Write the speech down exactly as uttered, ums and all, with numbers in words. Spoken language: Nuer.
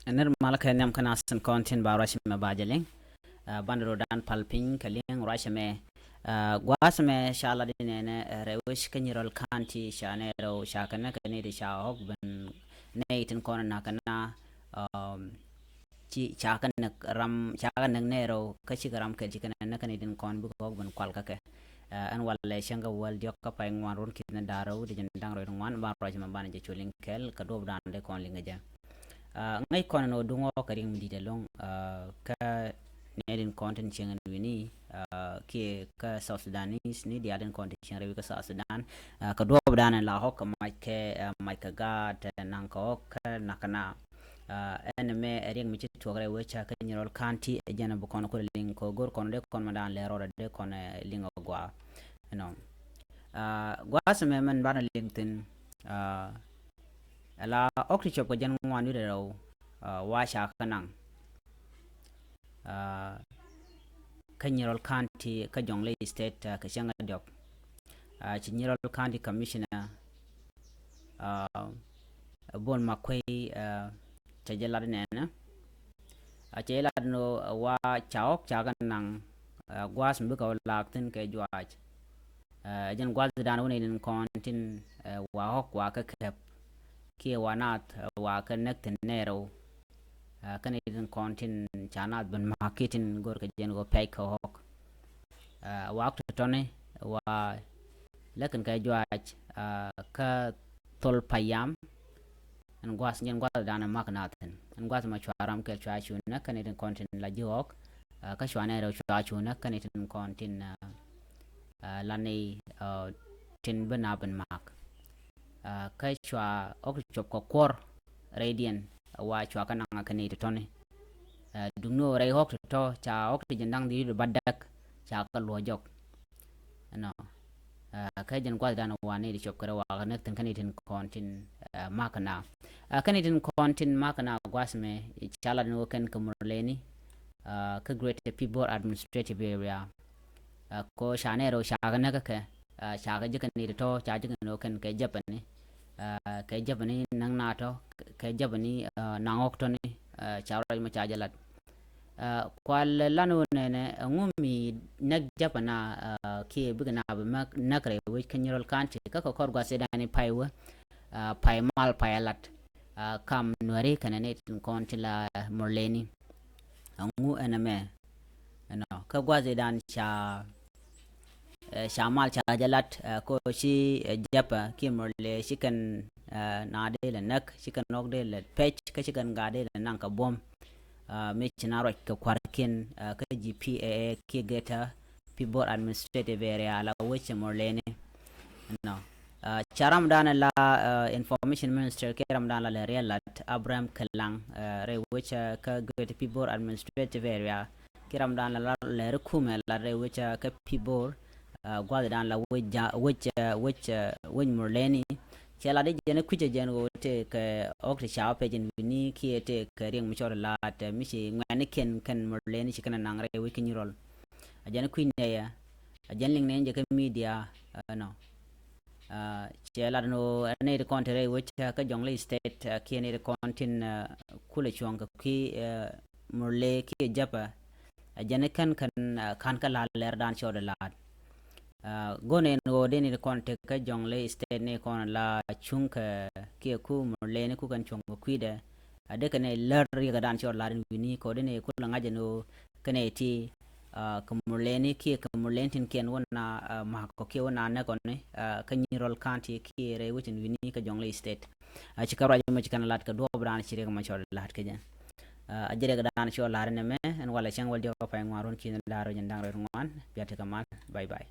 Nir mal kɛ nhiam kä nasin kɔn tin ba ruac mɛ ba jɛ liŋ. Banɛ rɔ dan pal piny kɛ liŋ ruac mɛ. Gua̱a̱th mɛ ca lat inɛnɛ rɛwic kä Nyirol County ca nɛ rɛw ca kɛ nɛ kɛ ni ti ca ɣɔk ben nɛ itin kɔn na kɛ na. Ci ca kɛ näk ram ca kɛ näk nɛ rɛw kä ci kɛ ram kɛl ci kɛ nɛ nɛ kɛ ni itin kɔn bikɛ ɣɔk ben kual kä kɛ. Ɛn walɛ cäŋ kɛ wäl diɔk kä pay ŋuan run ki̱n da̱rä wut jɛn da̱ŋ rɔy ŋuan ban ruac mɛ banɛ jɛ cu liŋ kɛl kɛ duɔp dan dee kɔn liŋ kɛ jɛ. Ŋäc kɔn ni wä duŋ wä kɛ riŋ mi di̱t ɛlɔŋ kä nɛy din kɔn tin cieŋ ɛn wi̱ni kiɛ kä South Sudanese ni diaal din kɔn tin cieŋ rɛwi kä South Sudan. Kä duɔp dan la ɣɔk kɛ mac kɛ mac kɛ gaat naŋ kɛ ɣɔk kä nakä na. Ɛn mɛ ɛ riɛk mi ci tuɔk rɛy wecä kä Nyirol County ɛ jɛn bi kɔn kulɛ liŋ kɛ go̱r kɔn dee kɔn mɛ dan lɛ rɔɔdɛ dee kɔn liŋ ɛ gua. Ɛnɔ gua̱a̱th mɛ mɛn banɛ liŋ thin. Ɛla ɔk ti cop kɛ jɛn ŋuan wi̱dɛ rɛw wa ca kä naŋ kä Nyirol County kä Jonglei State kɛ cäŋ diɔk. Ci Nyirol County Commissioner Bol Makuei cɛ jɛ lat nɛnɛ. Cɛ jɛ lat ni wa ca ɔk ca kɛ naŋ gua̱a̱th mi bikɛ wä laak thin kɛ juaac. Jɛn gua̱a̱th dan wä ni din kɔn tin wa ɔk wa kɛ kɛp kiɛ wa naath wa kɛ näk thin nɛɛrɛw. Kä ni din kɔn tin ca naath ben ma̱a̱k kiɛ tin go̱r kɛ jɛn ɣöö pɛc kɛ ɣɔk. Wa ɔk tɔ̱tɔ̱ni wa läkin kɛ juaac kä thol payam. Ɛn gua̱a̱th jɛn gua̱a̱th dan mak naath thin ɛn gua̱a̱th ma cua ram kɛl cua cu näk kä ni din kɔn tin la ji̱ ɣɔk. Kä cua nɛɛrɛw cua cu näk kä ni tin kɔn tin la ni tin bi na ben ma̱a̱k. Kä cua ɔk ti cop kɛ kuɔr rɛydiɛn wa cua kɛ naŋ kɛ ni ti tɔ̱ni. Duŋni ɣöö rɛy ɣɔk ti tɔ̱ ca ɣɔk ti jɛn da̱ŋ dhil ba däk ca kɛ luɔ̱c jɔk. Ɛnɔ kä jɛn gua̱th dan wa ni ti cop kɛ rɛ wa kɛ näk thin kä ni tin kɔn tin ma̱a̱k na. Kä ni tin kɔn tin ma̱a̱k na gua̱th mɛ ca lat ni wä kɛn kɛ Murleni kä Greater Pibor Administrative Area. Ko ca nɛɛrɛw ca kɛ näk kä kɛ ca kɛ ji̱ kɛ ni ti tɔ̱ ca ji̱ kɛ ni wä kɛn kɛ jäpäni. Kɛ jäpäni naŋ na tɔ̱ kɛ jäpäni naŋ ɣɔk tɔ̱ni. Ca ruac mɔ ca jɛ lat. Kual lan wä nɛnɛ ɛŋu mi näk jäpäna kiɛ bikɛ na bi näk rɛy wec kä Nyirol County kä kɛ kɔr gua̱th dani pay wä. Pay mal pay alat kam Nuäri kɛnɛ ni tin kɔn ti la Murleni. Ɛŋu ɛn ɛmɛ ɛnɔ kä gua̱th dan ca ca mal ca jɛ lat ko ci jäpä kiɛ Murle ci kɛn na dee lɛ näk ci kɛn ɣɔk dee lɛ pɛc kä ci kɛn gaa dee lɛ naŋ kɛ buɔ̱m. Mi ci na ruac kɛ kua̱rkiɛn kä G P A A kiɛ Greater Pibor Administrative Area la wecɛ Murleni. Nɔ ca ram dan la Information Minister kiɛ ram dan la lɛ riɛl lat Abraham Kelaŋ rɛy wecɛ kä Greater Pibor Administrative Area. Ki ram dan la lɛri kumɛ la rɛy wecä kä Pibor. Gua̱th dan la wec wec wec Murleni. Cɛ la di jɛn kui̱cä jɛn ɣöö tëë kɛ ɣɔk ti ca wä pɛc in wi̱ni kiɛ tëë kɛ riɛŋ mi cɔɔd laat mi ci ŋuɛ̈ni kɛn kɛn Murleni ci kɛn naŋ rɛy wec kä Nyirol. A jɛn kui̱ nɛyɛ a jɛn liŋ nɛy jɛ kä media. Ɛnɔ cɛ lat ni ɣöö ɛ nɛy ti kɔn ti rɛy wec kä Jonglei State kiɛ nɛy ti kɔn tin kulɛ cuɔ̱ŋ kɛ kui̱ Murle kiɛ jäpä. A jɛn kän kän ka̱n kä la̱r lɛr dan cɔɔd la̱t. Go̱n ɛn ɣöö dee nɛy ti kɔn ti kä Jonglei State nɛy kɔn la cuŋ kɛ kiɛ ku Murle ni ku kɛn cuɔ̱ŋ kɛ kui̱dɛ. A dee kɛn ɛ lär riɛk dan cɔɔd la̱t in wi̱ni kɛ ɣöö dee nɛy kulɛ ŋa̱c ɛn ɣöö kɛn ɛ ti kɛ Murleni kiɛ kɛ Murleni tin kiɛn wä na ma̱a̱k kɔ kiɛ wä na näk kɔni kä Nyirol County kiɛ rɛy wec in wi̱ni kä Jonglei State. A ci kɛ ruac mɔ ci kɛn lat kɛ duɔɔp dan ci riɛk mɔ cɔɔd lat kɛ jɛ. A jɛ riɛk dan cɔɔd lat nɛmɛ ɛn walɛ cäŋ wäl diɔk kɛ pay ŋuan run ki̱n da̱r run da̱ŋ rɛw ŋuan. Bia tekɛ mal. Bye bye.